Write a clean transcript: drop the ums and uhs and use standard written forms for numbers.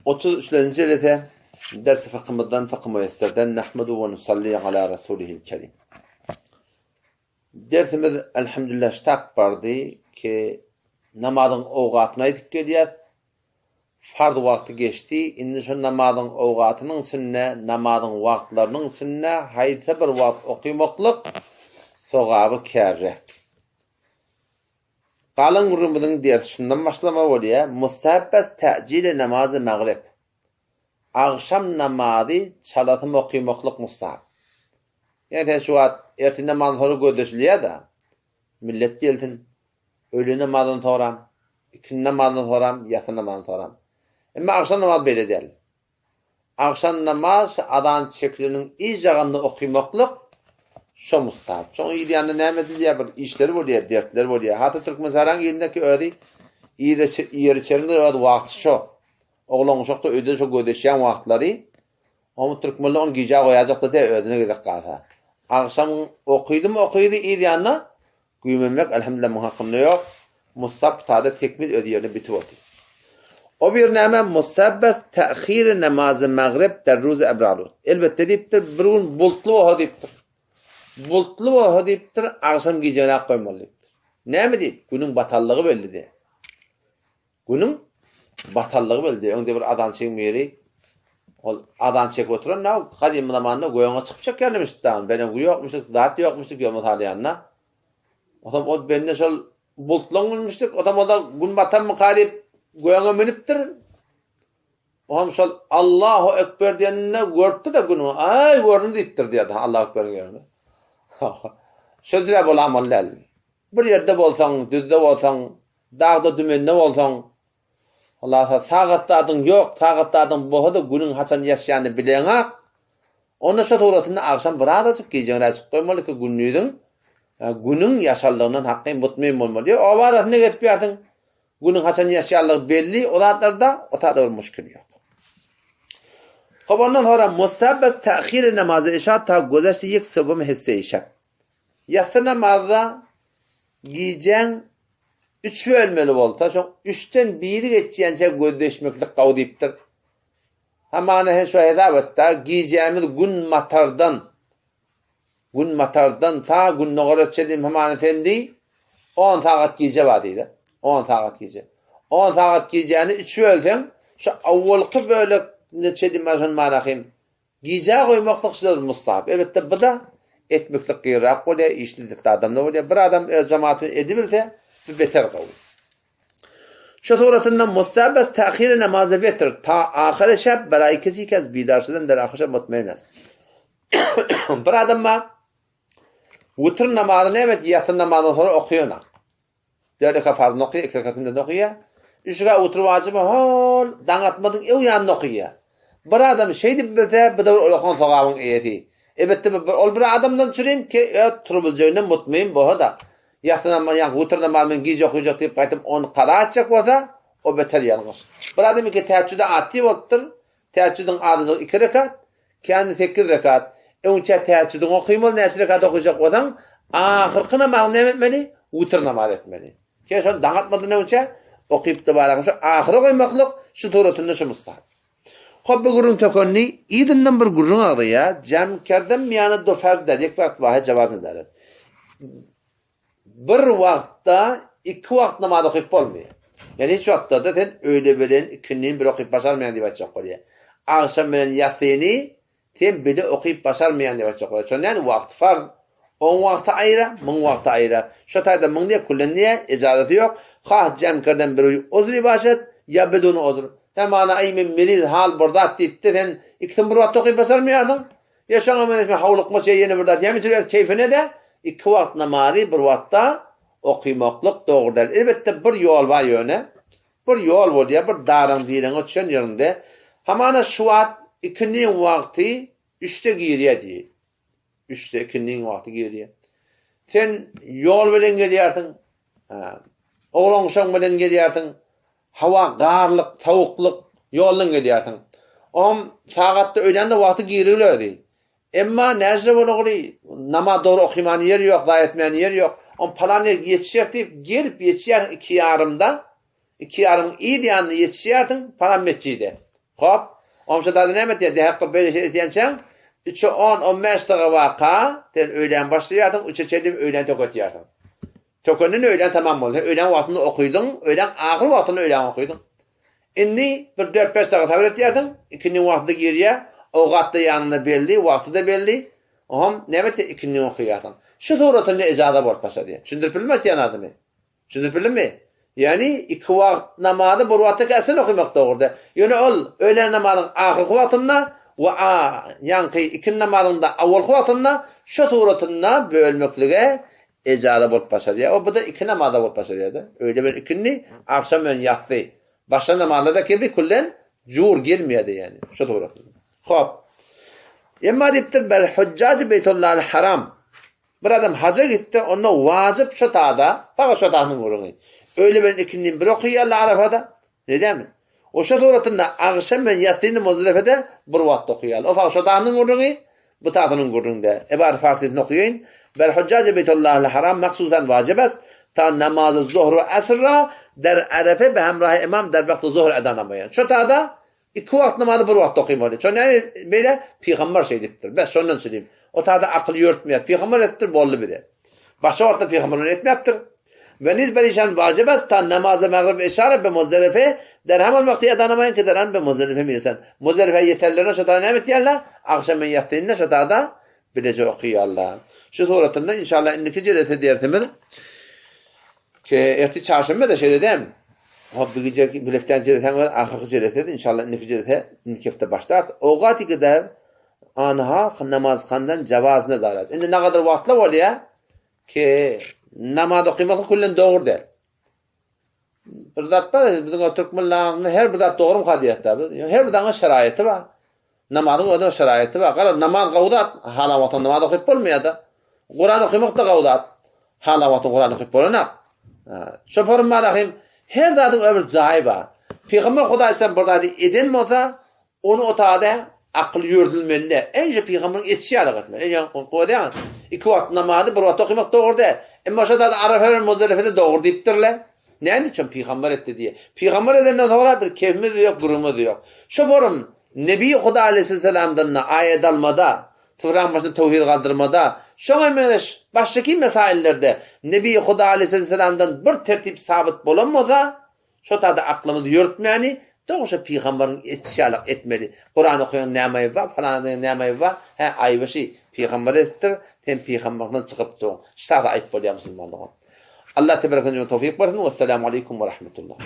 33-nji jelese ders fykymyzdan fykh müýesserden nahmedu we nusalli ala rasulihil kerim. Dersimiz elhamdülillah ştak bardy ki namazyň owgatyny aýdyp gelýäs. Farz wagty geçdi, indi şu namazyň owgatynyň içinde, namazyň wagtlarynyň içinde haýsy bir wagt okymaklyk sogaby kärräk. Galan gürrüňimiziň dersi şundan başlama bolýar, Mustahabbes täjili namazy magrib. Agşam namazy çalasym okymaklyk mustahap. Ýa sen şu wagt ertir namazyndan soňra gözleşilýär-de. Millet gelsin. Öýle namazyndan soňram, ikindi namazyndan soňram, ýassy namazyndan soňram. Emma agşam namazy beýle däl. Agşam namaz şu azan çekileniň yz ýagynda okymaklyk şo mustahap. Şoň yz ýanynda näme edilýär bir işleri bolýar, dertler bolýar. Hatda Türkmenistanyň ilindeki özi ýer içeriň öz wagty şo. Oglan uşakda öýde şo gözleşýän wagtlary Omy türkmenler ony gijä goýajakda de özüne gezek galsa. Agşam okydym okydy yz ýanyna Güýmenmek elhamdülillah muň hakynda ýok. Mussab tada tekmil öz ýerine bitip otyr. O bir näme musabbes ta'hiri namazy magrib der ruzy ebralut. Elbetde diýipdir, bir gün bultly bolsa diýipdir. Bultly bolsa diýipdir, agşam gijeräk goýmaly diýipdir. Näme diýip, günüň batallygy belli diýip. Günüň batallygy belli. Öňde bir azançyň biri ol azan çekip oturan da gadymy zamanda göňe çykyp çekýärmişdi da. Benen ýokmuşdyk, zat ýokmuşdyk ýolma salýanda. Otam ol bende şol bultlaň münmüşdik. Otam o da gün batanmyka diýip göňe münüpdir. Otam şol Allahu Ekber diýeninde görüpdi-de günü. Aý göründi diýipdir diýýär. Allahu Ekberiň ýerine. Sözüre bolamaly däl. Bir ýerde bolsaň, düzde bolsaň, Dagda dümende bolsaň, hulasa sagat zadyň ýok, sagat zadyň bolsa-da günüň haçan ýaşýanyny bileňak. Onda şo suratynda agşam birazajyk gijeňräjik goýmaly ki gündiziň günüň ýaşanlygyndan hakyn mutmaýyn bolmaly. Ýa oba arasynda gezip ýarsyň, günüň haçan ýaşýanlygy belli, o zatlarda o taýda bir muşkil ýok. Hop ondan soňra mustabbas ta'hiri namazy işa ta gözeşti ýek sobum hisse-i şeb. Ýassy namazda gijäň üç bölmeli bolsa, şoň üçden biri geçýänçä gözleşmeklik gowy diýipdir. Hamana sen şu hesap et-de, gijämiz gün batardan, gün batardan ta gündogara çenli hamana sen diý, on sagat gije bar diý-de. On sagat gije. On sagat gijäni üç bölseň, şu awwalky bölek neçe diýmän şony manahym Gijä goýmaklyk şular mustahap. Elbetde bu-da etmeklik gyrak bolýar, işli dikli adamda bolýar. Bir adam öz jemaat bilen edibilse, bu beter gowy. Şu suratynda mustahap ta'hir namazy witr ta ahyr şeb beraý kesi kes bidar şudan der ahyr şeb mutmain as. Bir adam bar, witr namazyny evet ýatsy namazyndan soňra okaýanak. Dört rekat farzyny okaýar, iki rekat sünnetini okaýar. Üç rekat witr wajyby hol daň atmadyň öň ýanynda okaýar. Bir adam şeýdip bilse, bu-da bir ulakan sogabyň eýesi. Elbetde bu bir ol bir adamdan çürim ki, öz turubiljeginden mutmaýyn bolsa-da, ýassy namaz, ýa witr namazy men gije okajak diýip gaýtam ony kaza etjek bolsa, o beter ýalňyş. Bir adam iki täçjüde atdy bolupdyr. Täçjüdiň azajygy iki rekat, Käni sekiz rekat. Öňçä tähejjüdiňi okymaly, näçe rekat okajak bolsaň, ahyrky namazyňy näme etmeli? Witr namaz etmeli. Sen şony daň atmadan öňçä okyp-da baraň. Şu ahyra goýmaklyk şu suratynda şu mustahap. Hop bu gürrüň tökendi. Yzyndan bir gürrüň agzaýar. Jem kerdem miýany do ferz der ýek wagt wahe jawaz nedaret. Bir wagtda iki wagt namaz okyp bolmaýar. Ýagny hiç wagtda-da sen öýle bilen ikindini bir okyp başarmaýaň diýip aýtjak bolýar. Agşam bilen ýassyny sen bile okyp başarmaýaň diýip aýtjak bolýar. Şonda ýagny wagty farz. Oň wagty aýra, muň wagty aýra. Şo taýda muň diýip küllen diýýär, ejazaty ýok. Hah jem kerden bir uzri başat ýa bidun uzr. Sen mana aý men meriz hal bir zat diýipde sen ikisini bir wagtda okyp başarmaýarsyň. Ýa şoňa meňzeş men howlukmaç ýa ýene bir zat ýa mütür öz keýfine-de iki wagt namazy bir wagtda okymaklyk dogry däl. Elbetde bir ýol bar ýöne bir ýol bolýar bir daraň direňe düşen ýeriňde hamana şu wagt ikindiniň wagty üçde girýär diý. Üçde ikindiniň wagty girýär. Sen ýol bilen gelýärsiň. Oglan-uşaň bilen gelýärsiň. Hawa garlyk, sowuklyk, ýoldan gelýärsiň. Oňam sagatda öýlände wagty girigli özi. Emma näjre bolagly, namaz dogry okymany ýeri ýok, zaýa etmäni ýeri ýok. Oňam palan ýere ýetişer diýip, gelip ýetişýärsiň iki ýarymda, iki ýarymyň yz ýanynda ýetişýärsiň palan metjide. Hop, onşa dady näme etýär? Dähek gylyp beýle şey etýänçäň, üçe on, on bäş daga waka, sen öýlän başlaýarsyň, üçe çenli öýlän töketýärsiň. Tökenden öýlän tamam boldy. Sen öýlän wagtynda okydyň, öýlän ahyr wagtynda öýlän okydyň. Indi bir dört-bäş daga sabyr etýärsiň, ikindiniň wagty-da girýär, owgat-da ýanynda belli, wagty-da belli. Oňam näme etýär? Ikindini okaýarsyň. Şu suratynda ejaza bolup başarýar. Düşündirip bildim aýtýan zadymy? Düşündirip bildimmi? Ýagny iki wagt namazy bir wagtda käsen okamak dogry däl. Ýöne ol öýlän namazyň ahyrky wagtynda we a ýaňky ikindi namazyň-da awalky wagtynda şu suratynda bölmeklige ejaza bolup başarýar. O bu-da iki namaza bolup başarýar-da. Öýle bilen ikindi, agşam bilen ýassy. Başga namazlarda kibi küllen jur girmeýär-de ýagny şu suratynda. Hop. Emma diýipdir, bel hujjajy beýtullahil haram. Bir adam haja gitse, onda wajyp şo tada, fakat şo tasynyň gürrüňi. Öýle bilen ikindini bir okaýarlar Arafada. Neýdämi? O şo suratynda agşam bilen ýassyny Muzdelifede bir wagtda okaýarlar. O fakat şo tasynyň gürrüňi, bu tasynyň gürrüňi däl. Ebary farsysyny okaýyn. Bel hujjajy beýtullahil haram mahsusan wajib est, ta namazy zuhr we asr ra der Arefe be hemrahi imam der wagty zuhr eda namaýan. Şo tada Iki wagt namazy bir wagtda okymaly. Şo näme beýle? Pygamber şeý diýipdir. Bes şondan çynym. O tada akyl ýörtmeýär. Pygamber etdir boldy bize. Başga wagtda pygamber ony etmäpdir. Ve niz berişan wajib est ta namazy magryb eşara be Muzdelife der heman wagty eda namaýyn ki der an be Muzdelife mirsen. Muzdelife ýeterlerine şo tada näme etýärler? Agşam bilen ýatdynda şo tada bileje okyýarlar. Şu suratynda inşallah indiki jelese dersimiz Ke ertir çarşenbe-de şeýle dämi? Hop bu gije bu hepdäň jelesäň öz ahyrky jelesedi inşallah indiki jelese indiki hepde başlarys. Owgaty gider anha namaz handan jawaz nedaret. Indi nagadar wagtla bolýa ke namaz okymaklyk küllen dogry däl. Bir zat bar, biziň o türkmenlerinde her bir zat dogrumka diýýär biz. Her bir zadyň şeraýaty bar. Namazyň özüniň şeraýaty bar. Garaz, namaz gowy zat, halan wagtyňda namaz okyp bolmaýar-da. Kuran okamak-da gowy zat. Halan wagtyň Kuran okyp bolanok. Şo forma rahim her zadyň öz bir jaýy bar. Pygamber Hudaý sen bir zady eden bolsa, ony o tada akyl ýördülmeli däl. Enje pygamberiň etişi ýaly etmeli. Enje goýýan. Iki wagt namazy bir wagt okamak dogry däl. Emma şo zady Arafa bilen Muzdelifede dogry diýipdirler. Näme üçin pygamber etdi diýe. Pygamber edenden soňra biz kefimiz ýok, gürrüňimiz ýok. Şo forum Nebi Huda aleýhisselamdan aýat almada, Turan başyna töwhid galdyrmada, şoňa meňzeş başgaky mesaillerde Nebi Huda aleýhisselamdan bir tertip sabyt bolan bolsa, şo tada aklymyzy ýörtmäni, dogry şo pygamberiň etişi ýalak etmeli. Kuran okaýan näme aýby bar, falan edeniň näme aýby bar, hä aýby şi, pygamber edipdir, sen pygamberden çykypdyň. Şu tada aýyp bolýar musulman dogan. Allah tebaraka towfyk bersin. Wessalamu aleýkum we rahmetullah.